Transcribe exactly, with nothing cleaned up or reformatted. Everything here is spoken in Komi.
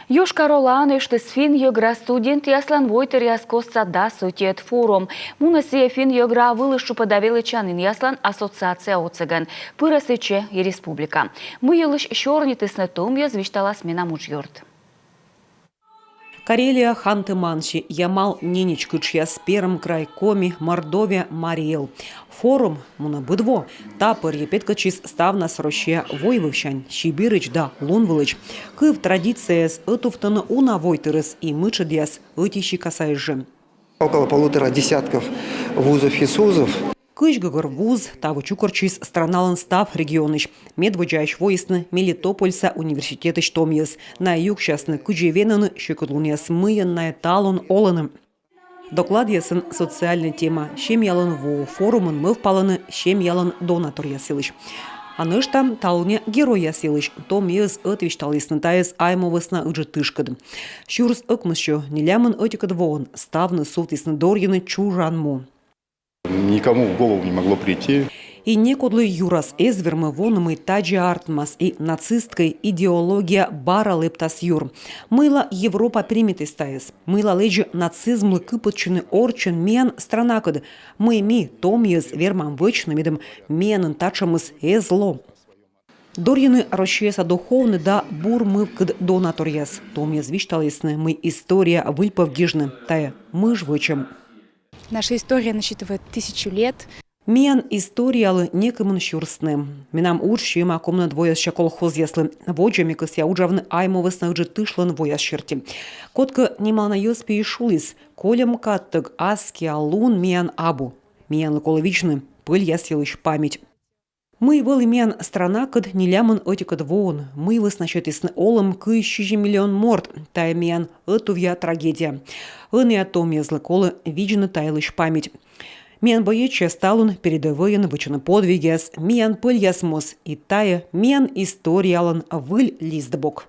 Йошкар-Олаын эштіс финн-йӧгра студентъяслӧн войтыръяс костса дас ӧтиӧд форум. Мунӧ сійӧ финн-йӧгра вылыс тшупӧда велӧдчанінъяслӧн ассоциация отсӧгӧн. Пырӧ сэтчӧ и республика. Мый йылысь сёрнитісны том йӧз, висьталас менам уджъёрт. Карелия, Ханты-Манси, Ямал-Ненеч кытшъяс, Перым край, Коми, Мордовия, Марий Эл. Форум мунӧ быд во. Та пӧрйӧ петкӧдчис ставнас Россия войвывсянь, Сибирӧдз да лунвылӧдз. Кыв традицияяс ӧтувтӧны уна войтырӧс, и мытшӧдъяс ӧти сикасаыс жӧ. Около полутора десятков вузов и СУЗов. Кызь гӧгӧр вуз таво чукӧртчис страналӧн став регионысь. Медводдзаысь воисны Мелитопольса университетысь том йӧз. Найӧ юксясны, кыдзи венӧны сьӧкыдлунъяс, мыйӧн найӧ талун олӧны. Докладъясын социальнӧй тема, семьялӧн во. Форумын мӧвпалӧны семьялӧн донаторъяс йылысь. А нӧшта талунъя геройяс йылысь. Том йӧз ӧтвисьталісны тайӧс Айму вӧсна Ыджыд тышкӧд. Сюрс ӧкмыссё нелямын ӧтикӧд воын ставныс сувтісны дорйыны чужан му. Никому в голову не могло прийти. И некодлы юрас эз вермы воны, мый тадзи артмас, и нацистскӧй идеология бара лэптас юр. Мыйла Европа примитіс тайӧс? Мыйла лэдзӧ нацизмлы кыпӧдчыны орччӧн миян странакӧд? Мый ми, том йӧз, вермам вӧчны, медым миянын татшӧмыс эз ло? Дорйыны Россияса духовнӧй да бур мывкыд донаторъяс. Том йӧз висьталісны, мый история выльпӧв гижны — тайӧ мыж вӧчӧм. Наша история насчитывает тысячу лет. Миян историялы некымын сюрс нэм. Менам удж сиӧма комынӧд воясся колхозъяслы. Водзӧ ме кӧсъя уджавны Айму вӧсна Ыджыд тышлӧн вояс серти. Кодкӧ нималана йӧз пиысь шуліс: кольӧм кадтӧг аскиа лун миян абу. Миянлы колӧ видзны пӧльяс йылысь память. Мый вӧлі миян странакӧд нелямын ӧтикӧд воын? Мый вӧсна сетісны олӧм кызь сизим миллион морт? Тайӧ миян ӧтувъя трагедия. Ӧнія том йӧзлы колӧ видзны та йылысь память. Миян боечьяс талун передӧвӧйын вӧчӧны подвигъяс, миян пӧльяс моз. И тайӧ миян историялӧн выль листбок.